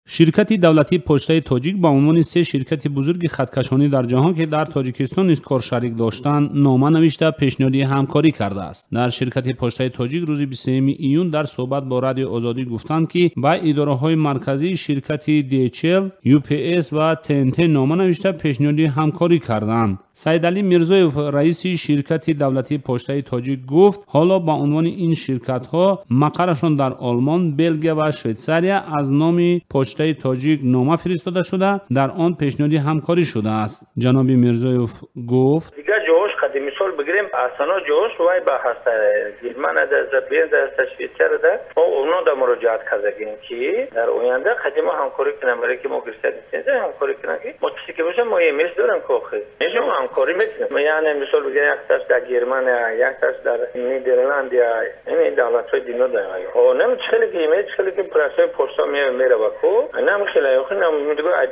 Ширкати давлатии Почтаи Тоҷик ба унвони се ширкати бузурги хаткашонӣ дар ҷаҳон, ки дар Тоҷикистон низ коршарик доштанд, нома навишта, пешниҳоди ҳамкорӣ кардааст. Дар ширкати Почтаи Тоҷик рӯзи 23 июн дар суҳбат бо Радиои Озодӣ гуфтанд, ки ба идораҳои марказии ширкати DHL, UPS ва TNT нома навишта, пешниҳоди ҳамкорӣ карданд. Саидалӣ Мирзоев, раиси ширкати давлатии Почтаи Тоҷик, гуфт, ҳоло ба унвони ин ширкатҳо мақаррашон дар Олмон, Белгия ва Швейтсария аз номи Почтаи Тоҷик нома фиристода шуда, дар он пешниҳоди ҳамкорӣ шудааст. Ҷаноби Мирзоев гуфт: Дигар ҷоҳош қадим, мисол бигирем, асано ҷоҳош вай ба ҳаста, Германия да, Бельгия да, Швейтсария да, мо оно да муроҷиат кардагем, ки дар оянда қадимо ҳамкорӣ кунам, барои ки мо гирифта лицензия, ҳамкорӣ кунам, ки мо чизе ки бошад, мо ЕМС дорем, ки охир мешавам, ҳамкорӣ мекунем. Яъне, мисол бигирем, якташ дар Германия, якташ дар Нидерландия, ин давлатҳои дунё да. Нем чӣ хеле ки ЕМС, чӣ хеле ки простой почта мерава ку, нам хеле охир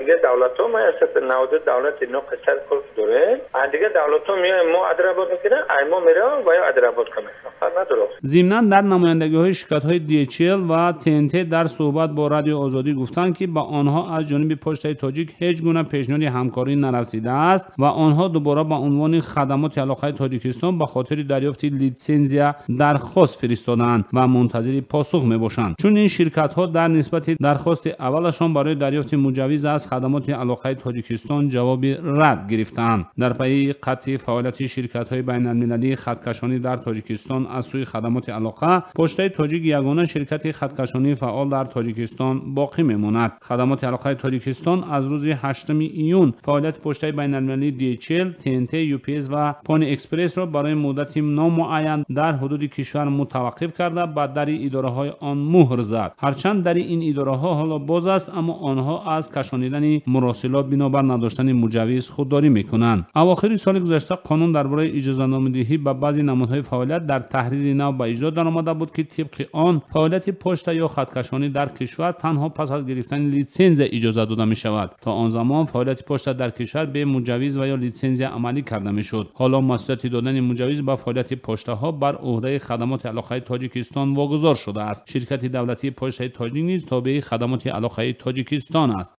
дигар давлатҳо, ма 92 давлати ино қисар кор дорем, дигар давлатҳо меоем, мо отработка мекунем, ай мо меравам ва ё отработка мекунам, фарқ надорад. Зимнан, дар намояндагиҳои ширкатҳои DHL ва TNT дар суҳбат бо Радиои Озодӣ гуфтанд, ки ба онҳо аз ҷониби Почтаи Тоҷик ҳеҷ гуна пешниҳоди ҳамкорӣ нарасидааст ва онҳо дубора ба унвони Хадамоти алоқаи Тоҷикистон ба хотири дарёфти литсензия дархост фиристодаанд ва мунтазири посух мебошанд, чун ин ширкатҳо дар нисбати дархости аввалашон барои дарёфти муҷаввиз аз Хадамоти алоқаи Тоҷикистон ҷавоби рад гирифтаанд. Дар пайи қатъи фаъолияти ширкатҳои байналмилалии хаткашонӣ дар Тоҷикистон аз сӯи Хадамоти алоқа, Почтаи Тоҷик ягона ширкати хаткашонии фаъол дар Тоҷикистон боқӣ мемонад. Хадамоти алоқаи Тоҷикистон аз рӯзи 8 июн фаъолияти почтаи байналмилалии DHL, TNT, UPS ва Pony Express-ро барои муддати номуайян дар ҳудуди кишвар мутаваққиф карда, ба дари идораҳои он муҳр зад. Ҳарчанд дари ин идораҳо ҳоло боз аст, аммо онҳо аз кашонидани муросилот бинобар надоштани муҷаввиз худдорӣ мекунанд. Авохири соли гузашта қонун дар бораи иҷозатномадиҳӣ ба баъзе намудҳои фаъолият дар таҳрири нав ба иҷро даромада буд, ки тибқи он фаъолияти почта ё хаткашонӣ дар кишвар танҳо пас аз гирифтани литсензия иҷозат дода мешавад. То он замон фаъолияти почта дар кишвар бе муҷаввиз ва ё литсензия амалӣ карда мешуд. Ҳоло масъулияти додани муҷаввиз ба фаъолияти почтаҳо бар ӯҳдаи Хадамоти алоқаи Тоҷикистон вогузор шудааст. Ширкати давлатии Почтаи Тоҷик низ тобеи Хадамоти алоқаи Тоҷикистон аст.